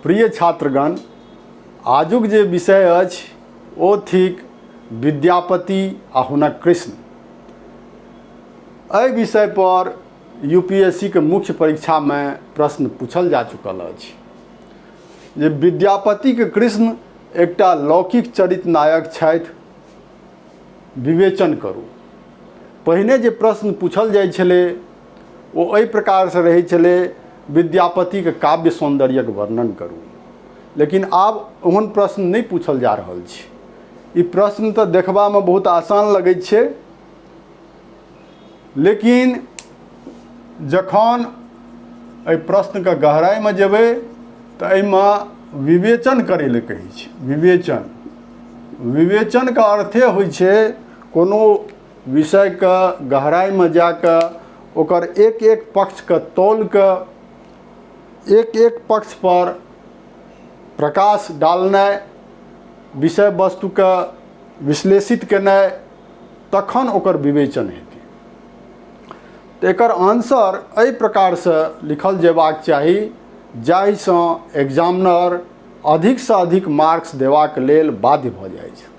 प्रिय छात्रगण, आजुक जे विषय अछि ओ थिक विद्यापति आ हुनक कृष्ण। एहि विषय पर यूपीएससी के मुख्य परीक्षामे प्रश्न पूछल जा चुकल अछि जे विद्यापतिके कृष्ण एकटा लौकिक चरित नायक छथि, विवेचन करू। पहिने जे प्रश्न पूछल जाइ छलै ओ एहि प्रकारसँ रहै छलै, विद्यापतिके काव्य सौन्दर्यक वर्णन करू। लेकिन आब ओहन प्रश्न नहि पूछल जा रहल छै। ई प्रश्न तऽ देखबामे बहुत आसान लगै छै, लेकिन जखन एहि प्रश्नके गहराइमे जेबै तऽ एहिमे विवेचन करै लए कहै छै। विवेचन, विवेचनके अर्थे होइ छै कोनो विषयके गहराइमे जाकऽ ओकर एक एक पक्षके तौल कऽ एक एक पक्षपर प्रकाश डालनाइ, विषय वस्तुके विश्लेषित केनाइ, तखन ओकर विवेचन हेतै। तऽ एकर आंसर एहि प्रकारसँ लिखल जेबाक चाही जाहिसँ एग्जामिनर अधिकसँ अधिक मार्क्स देबाक लेल बाध्य भऽ जाइ छै।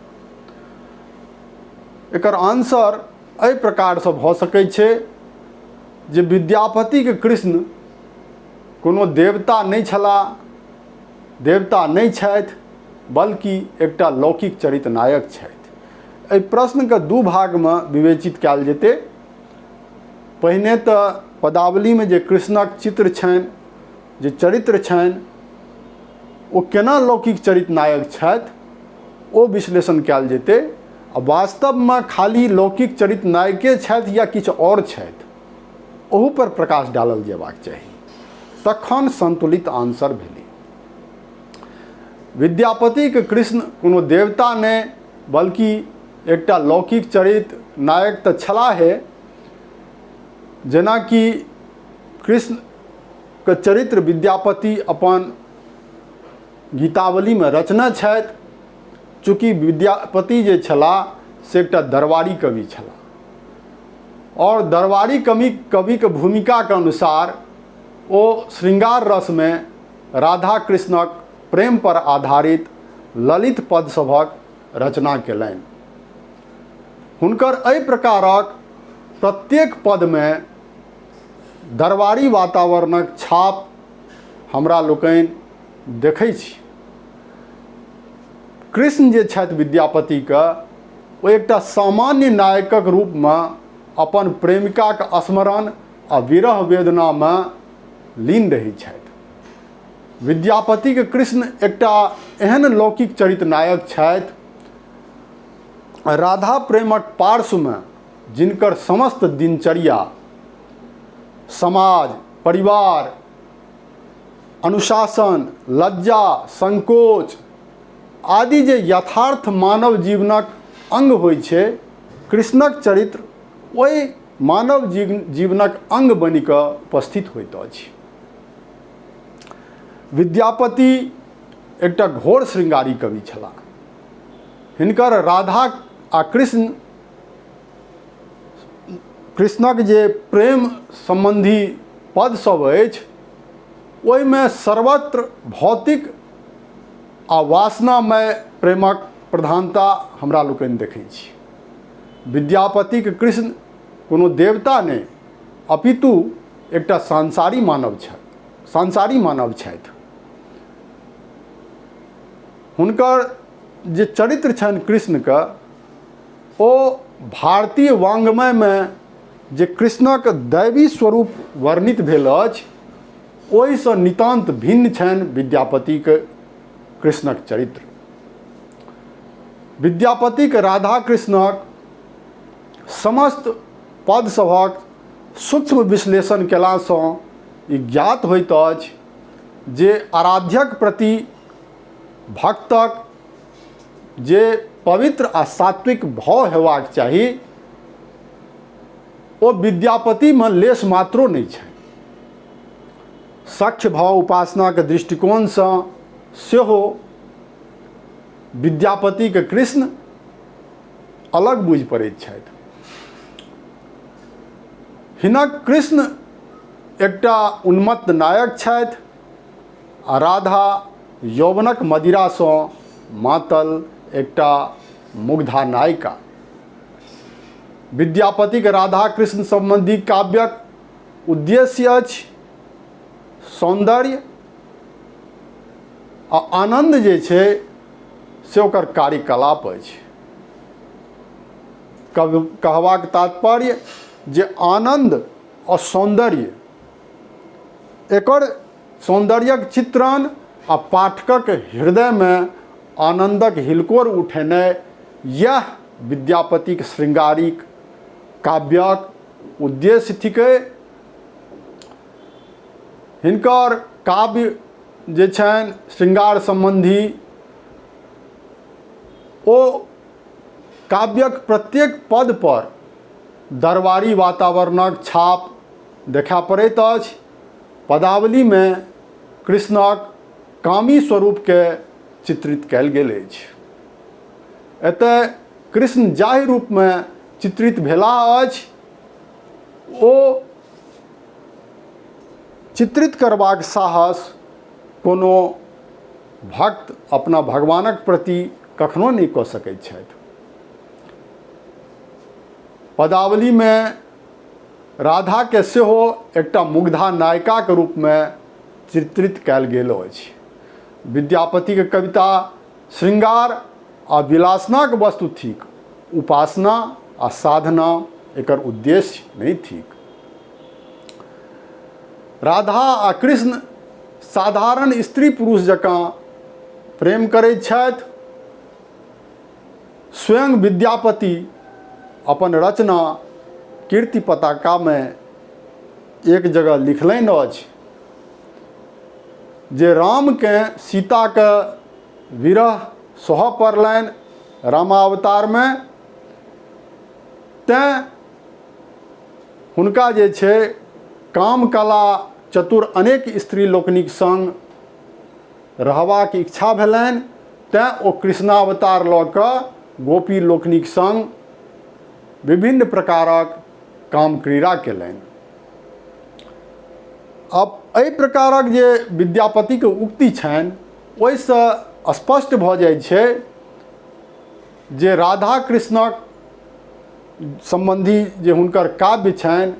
एकर आंसर एहि प्रकारसँ भऽ सकै छै जे विद्यापतिके कृष्ण कोनो देवता नहि छलाह, देवता नहि छथि, बल्कि एकटा लौकिक चरित नायक छथि। एहि प्रश्नके दू भागमे विवेचित कयल जेतै। पहिने तऽ पदावलीमे जे कृष्णक चित्र छनि, जे चरित्र छनि, ओ केना लौकिक चरित नायक छथि ओ विश्लेषण कयल जेतै, आ वास्तवमे खाली लौकिक चरित नायके छथि या किछु आओर छथि ओहू पर प्रकाश डालल जेबाक चाही, तखन संतुलित आंसर भेलै। विद्यापतिके कृष्ण कोनो देवता नहि बल्कि एकटा लौकिक चरित नायक तऽ छलाहे। जेनाकि कृष्णके चरित्र विद्यापति अपन गीतावलीमे रचने छथि। चूँकि विद्यापति जे छलाह से एकटा दरबारी कवि छलाह आओर दरबारी कविके भूमिकाके अनुसार ओ श्रृंगार रसमे राधा कृष्णक प्रेम पर आधारित ललित पद सभक रचना केलनि। हुनकर एहि प्रकारक प्रत्येक पदमे दरबारी वातावरणक छाप हमरा लोकनि देखै छी। कृष्ण जे छथि विद्यापतिके, ओ एकटा सामान्य नायकक रूपमे अपन प्रेमिकाक स्मरण आ विरह वेदनामे लीन रहै छथि। विद्यापतिके कृष्ण एकटा एहन लौकिक चरित नायक छथि राधा प्रेमक पार्श्वमे जिनकर समस्त दिनचर्या, समाज, परिवार, अनुशासन, लज्जा, संकोच आदि जे यथार्थ मानव जीवनक अंग होइ छै, कृष्णक चरित्र ओहि मानव जीवनक अंग बनि कऽ उपस्थित होइत अछि। विद्यापति एकटा घोर श्रृंगारी कवि छलाह। हिनकर राधा आ कृष्णक जे प्रेम सम्बन्धी पद सब अछि ओहिमे सर्वत्र भौतिक आ वासनामय प्रेमक प्रधानता हमरा लोकनि देखै छी। विद्यापतिक कृष्ण कोनो देवता नहि अपितु एकटा सांसारी मानव छथि, सांसारी मानव छथि। हुनकर जे चरित्र छनि कृष्णके, ओ भारतीय वाङ्मयमे जे कृष्णक दैवी स्वरूप वर्णित भेल अछि ओहिसँ नितान्त भिन्न छनि विद्यापतिके कृष्णक चरित्र। विद्यापतिक राधा कृष्णक समस्त पद सभक सूक्ष्म विश्लेषण कयलासँ ई ज्ञात होइत अछि जे आराध्यक प्रति भक्तक जे पवित्र आ सात्विक भाव हेबाक चाही ओ विद्यापतिमे लेश मात्रो नहि छै। सख्य भाव उपासनाके दृष्टिकोणसँ सेहो विद्यापतिके कृष्ण अलग बुझि पड़ैत छथि। हिनक कृष्ण एकटा उन्मत्त नायक छथि आ राधा यौवनक मदिरासँ मातल एकटा मुग्धा नायिका। विद्यापतिक राधा कृष्ण सम्बन्धी काव्यक उद्देश्य अछि सौन्दर्य आ आनन्द जे छै से ओकर कार्यकलाप अछि। कहबाक तात्पर्य जे आनन्द आ सौन्दर्य एकर सौन्दर्यक चित्रण आ पाठकक हृदयमे आनन्दक हिलकोर उठेनाइ इएह विद्यापतिक श्रृंगारिक काव्यक उद्देश्य थिकै। हिनकर काव्य जे छनि श्रृंगार सम्बन्धी ओ काव्यक प्रत्येक पद पर दरबारी वातावरणक छाप देखा पड़ैत अछि। पदावलीमे कृष्णक कामी स्वरूपके चित्रित कयल गेल अछि। एतय कृष्ण जाहि रूपमे चित्रित भेलाह अछि ओ चित्रित करबाक साहस कोनो भक्त अपना भगवानक प्रति कखनो नहि कऽ सकैत छथि। पदावलीमे राधाके सेहो एकटा मुग्धा नायिकाके रूपमे चित्रित कयल गेल अछि। विद्यापतिके कविता श्रृंगार आ विलासनाक वस्तु थिक, उपासना आ साधना एकर उद्देश्य नहि थिक। राधा आ कृष्ण साधारण स्त्री पुरुष जकाँ प्रेम करैत छथि। स्वयं विद्यापति अपन रचना कीर्ति पताकामे एक जगह लिखलनि अछि जे रामकेँ सीताके विरह सहऽ पड़लनि रामावतारमे, तैँ हुनका जे छै कामकला चतुर अनेक स्त्री लोकनिक सङ्ग रहबाक इच्छा भेलनि, तैँ ओ कृष्णावतार लऽ कऽ गोपी लोकनिक सङ्ग विभिन्न प्रकारक काम क्रीड़ा केलनि। आब एहि प्रकारक जे विद्यापतिके उक्ति छनि ओहिसँ स्पष्ट भऽ जाइ छै जे राधा कृष्णक सम्बन्धी जे हुनकर काव्य छनि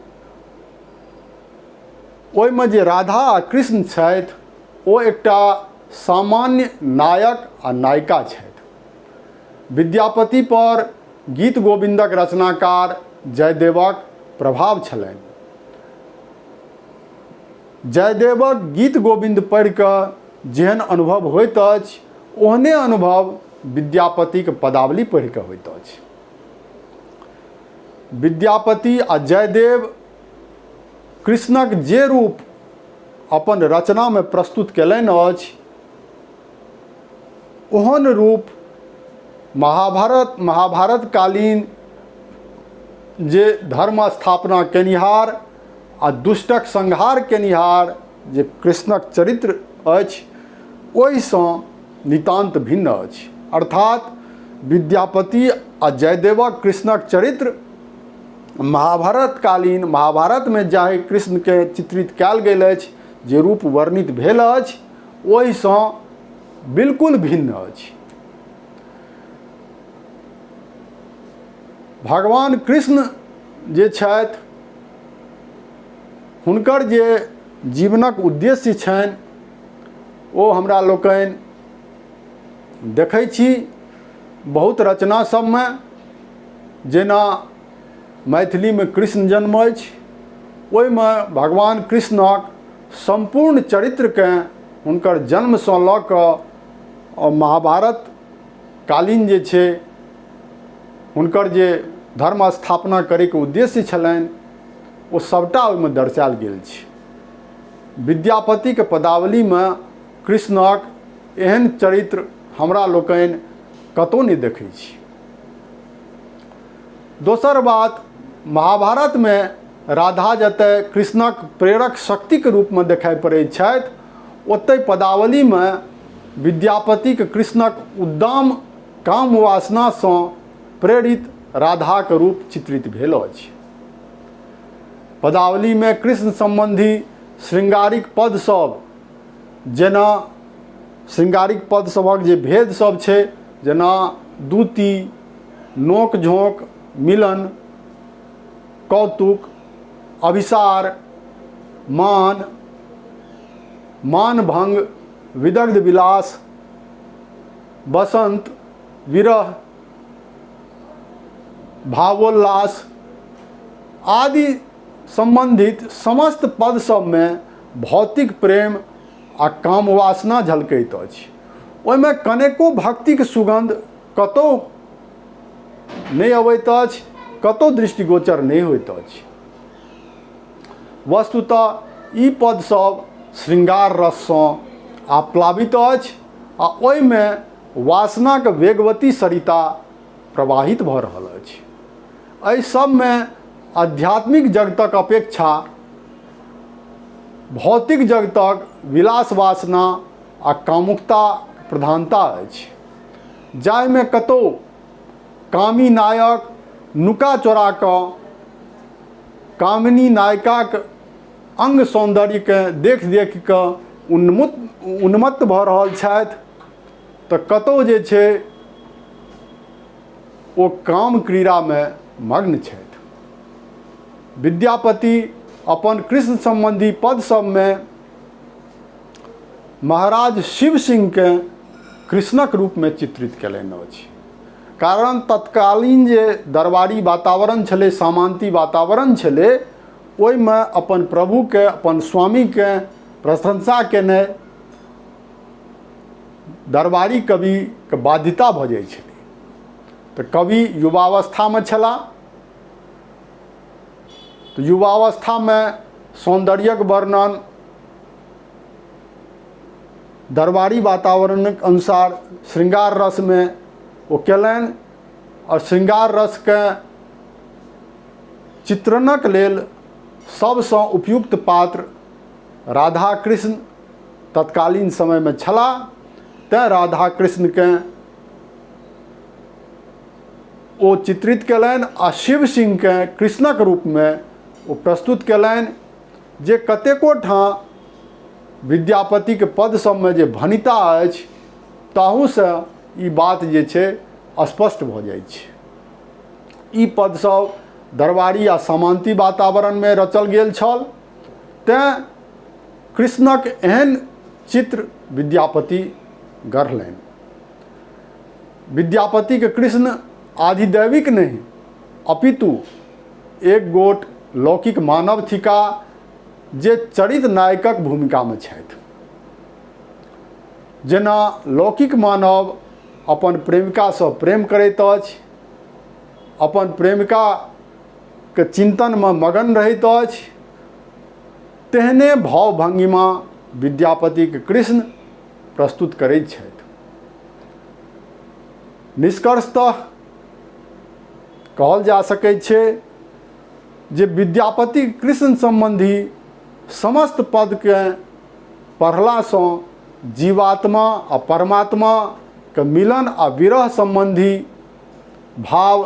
ओहिमे जे राधा आ कृष्ण छथि ओ एकटा सामान्य नायक आ नायिका छथि। विद्यापति पर गीत गोविन्दक रचनाकार जयदेवक प्रभाव छलनि। जयदेवक गीत गोविन्द पढ़ि कऽ जेहन अनुभव होइत अछि ओहने अनुभव विद्यापतिक पदावली पढ़ि कऽ होइत अछि। विद्यापति आ जयदेव कृष्णक जे रूप अपन रचनामे प्रस्तुत कयलनि अछि ओहन रूप महाभारतकालीन जे धर्म स्थापना केनिहार आ दुष्टक संहार केनिहार जे कृष्णक चरित्र अछि ओहिसँ नितान्त भिन्न अछि। अर्थात विद्यापति आ जयदेवक कृष्णक चरित्र महाभारतकालीन महाभारतमे जाहि कृष्णके चित्रित कयल गेल अछि, जे रूप वर्णित भेल अछि, ओहिसँ बिल्कुल भिन्न अछि। भगवान कृष्ण जे छथि हुनकर जे जीवनक उद्देश्य छनि ओ हमरा लोकनि देखै छी बहुत रचना सबमे, जेना मैथिलीमे कृष्ण जन्म अछि, ओहिमे भगवान कृष्णक सम्पूर्ण चरित्रकेँ हुनकर जन्मसँ लऽ कऽ महाभारत कालीन जे छै हुनकर जे धर्म स्थापना करैके उद्देश्य छलनि ओ सबटा ओहिमे दर्शायल गेल छै। विद्यापतिके पदावलीमे कृष्णक एहन चरित्र हमरा लोकनि कतहु नहि देखै छी। दोसर बात, महाभारतमे राधा जतय कृष्णक प्रेरक शक्तिके रूपमे देखाइ पड़ैत छथि ओतहि पदावलीमे विद्यापतिक कृष्णक उद्दाम काम वासनासँ प्रेरित राधाक रूप चित्रित भेल अछि। पदावलीमे कृष्ण सम्बन्धी श्रृंगारिक पद सब जेना शृंगारिक पद सभक जे भेद सब छै, जेना दूती, नोक झोंक, मिलन, कौतुक, अभिसार, मान, मानभंग, विदग्ध विलास, बसंत, विरह, भावोल्लास आदि सम्बन्धित समस्त पद सबमे भौतिक प्रेम आ कामवासना झलकैत अछि। ओहिमे कनेको भक्तिक सुगन्ध कतहु नहि अबैत अछि, कतहु दृष्टिगोचर नहि होइत अछि। वस्तुतः ई पद सब श्रृंगार रससँ आप्लावित अछि आ ओहिमे वासनाक वेगवती सरिता प्रवाहित भऽ रहल अछि। एहि सबमे आध्यात्मिक जगतक अपेक्षा भौतिक जगतक विलास वासना आ कामुकता प्रधानता अछि, जाहिमे कतहु कामी नायक नुका चोरा कऽ कामिनी नायिकाक अङ्ग सौन्दर्यकेँ देख देख कऽ उन्मत्त भऽ रहल छथि, तऽ कतहु जे छै ओ काम क्रीड़ामे मग्न छथि। विद्यापति अपन कृष्ण सम्बन्धी पद सबमे महाराज शिव सिंहकेँ कृष्णक रूपमे चित्रित कयलनि अछि, कारण तत्कालीन जे दरबारी वातावरण छलै, सामन्ती वातावरण छलै, ओहिमे अपन प्रभुके, अपन स्वामीके प्रशंसा केनाइ दरबारी कविके बाध्यता भऽ जाइ छलै। तऽ कवि युवावस्थामे छलाह, तऽ युवावस्थामे सौन्दर्यक वर्णन दरबारी वातावरणक अनुसार श्रृंगार रसमे ओ कयलनि आओर श्रृंगार रसके चित्रणक लेल सबसँ उपयुक्त पात्र राधा कृष्ण तत्कालीन समयमे छलाह, तेँ राधा कृष्णकेँ ओ चित्रित कयलनि आ शिव सिंहकेँ कृष्णक रूपमे ओ प्रस्तुत कयलनि, जे कतेको ठाँ विद्यापतिके पद सबमे जे भणिता अछि ताहूसँ ई बात जे छै स्पष्ट भऽ जाइ छै। ई पद सब दरबारी आ सामन्ती वातावरणमे रचल गेल छल, तेँ कृष्णक एहन चित्र विद्यापति गढ़लनि। विद्यापतिके कृष्ण आधिदैविक नहि अपितु एक गोट लौकिक मानव थिका जे चरित नायकक भूमिकामे छथि। जेना लौकिक मानव अपन प्रेमिकासँ प्रेम करैत अछि, अपन प्रेमिकाके चिन्तनमे मगन रहैत अछि, तेहने भावभंगिमा विद्यापतिके कृष्ण प्रस्तुत करैत छथि। निष्कर्षतः कहल जा सकै छै जे विद्यापति कृष्ण सम्बन्धी समस्त पदके पढ़लासँ जीवात्मा आ परमात्माके मिलन आ विरह सम्बन्धी भाव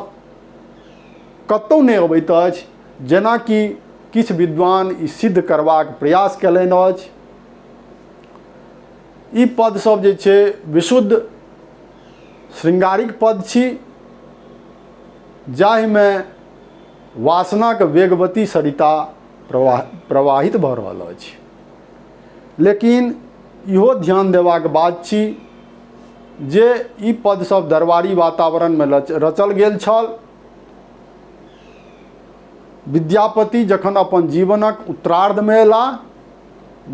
कतहु नहि अबैत अछि, जेनाकि किछु विद्वान ई सिद्ध करबाक प्रयास कयलनि अछि। ई पद सब जे छै विशुद्ध श्रृंगारिक पद छी, जाहिमे वासनाक वेगवती सरिता प्रवाहित भऽ रहल अछि। लेकिन इहो ध्यान देबाक बात छी जे ई पद सब दरबारी वातावरणमे रचल गेल छल। विद्यापति जखन अपन जीवनक उत्तरार्धमे अयलाह,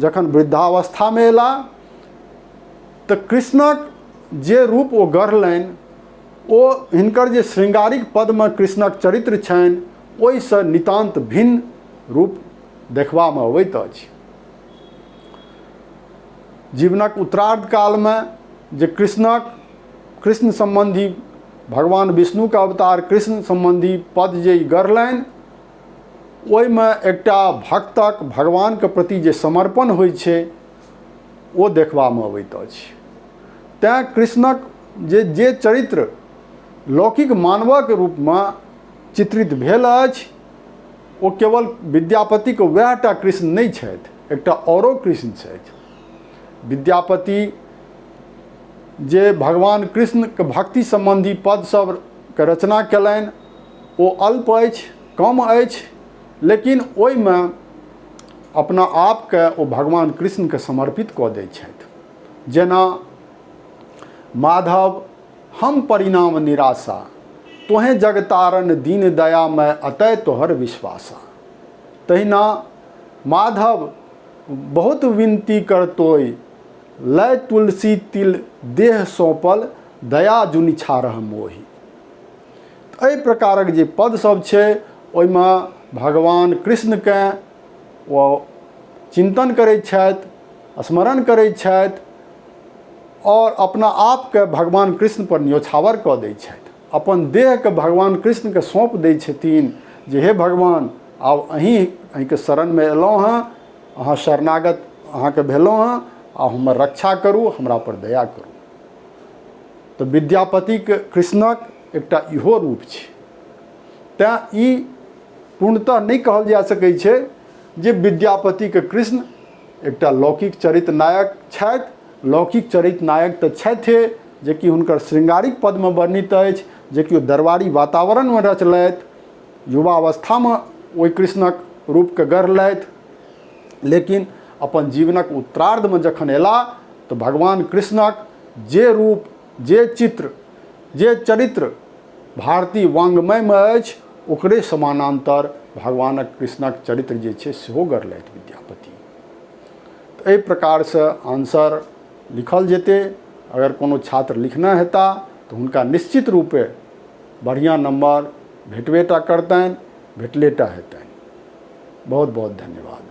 जखन वृद्धावस्थामे अयलाह, तऽ कृष्णक जे रूप ओ गढ़लनि ओ हिनकर जे श्रृंगारिक पदमे कृष्णक चरित्र छनि ओहिसँ नितान्त भिन्न रूप देखबामे अबैत अछि। जीवनक उत्तरार्ध कालमे जे कृष्ण सम्बन्धी भगवान विष्णुके अवतार कृष्ण सम्बन्धी पद जे ई गढ़लनि ओहिमे एकटा भक्तक भगवानके प्रति जे समर्पण होइ छै ओ देखबामे अबैत अछि। तेँ कृष्णक जे चरित्र लौकिक मानवक रूपमे चित्रित भेल अछि ओ केवल विद्यापतिके वएह टा कृष्ण नहि छथि, एकटा औरो कृष्ण छथि। विद्यापति जे भगवान कृष्णके भक्ति सम्बन्धी पद सबके रचना कयलनि ओ अल्प अछि, कम अछि, लेकिन ओहिमे अपना आपके ओ भगवान कृष्णके समर्पित कऽ दै छथि। जेना माधव हम परिणाम निराशा, तोहें जगतारन दीन दया मैं अतय तोहर विश्वासा। तहिना माधव बहुत विनती करतोय, लय तुलसी तिल देह सौंपल, दया जुनि छारह मोहि। एहि प्रकारक जे पद सब छै ओहिमे भगवान कृष्णकेँ ओ चिन्तन करै छथि, स्मरण करै छथि आओर अपना आपके भगवान कृष्णपर न्योछावर कऽ दै छथि, अपन देहके भगवान कृष्णके सौंप दै छथिन जे हे भगवान, आब अहीँके शरणमे एलहुँ हँ, अहाँ शरणागत अहाँके भेलहुँ हँ, आ हमर रक्षा करू, हमरापर दया करू। तऽ विद्यापतिके कृष्णक एकटा इहो रूप छै। तैँ ई पूर्णतः नहि कहल जा सकै छै जे विद्यापतिके कृष्ण एकटा लौकिक चरित्र नायक छथि। लौकिक चरित्र नायक तऽ छथि, जेकि हुनकर श्रृंगारिक पदमे वर्णित अछि, जेकि ओ दरबारी वातावरणमे रचलथि, युवावस्थामे ओहि कृष्णक रूपके गढ़लथि, लेकिन अपन जीवनक उत्तरार्धमे जखन अयलाह तऽ भगवान कृष्णक जे रूप, जे चित्र, जे चरित्र भारतीय वाङ्मयमे अछि, ओकरे समानान्तर भगवानक कृष्णक चरित्र जे छै सेहो गढ़लथि विद्यापति। तऽ एहि प्रकारसँ आंसर लिखल जेतै। अगर कोनो छात्र लिखने हेता तऽ हुनका निश्चित रूपे बढ़िआँ नम्बर भेटबे टा करतनि, भेटले टा हेतनि। बहुत बहुत धन्यवाद।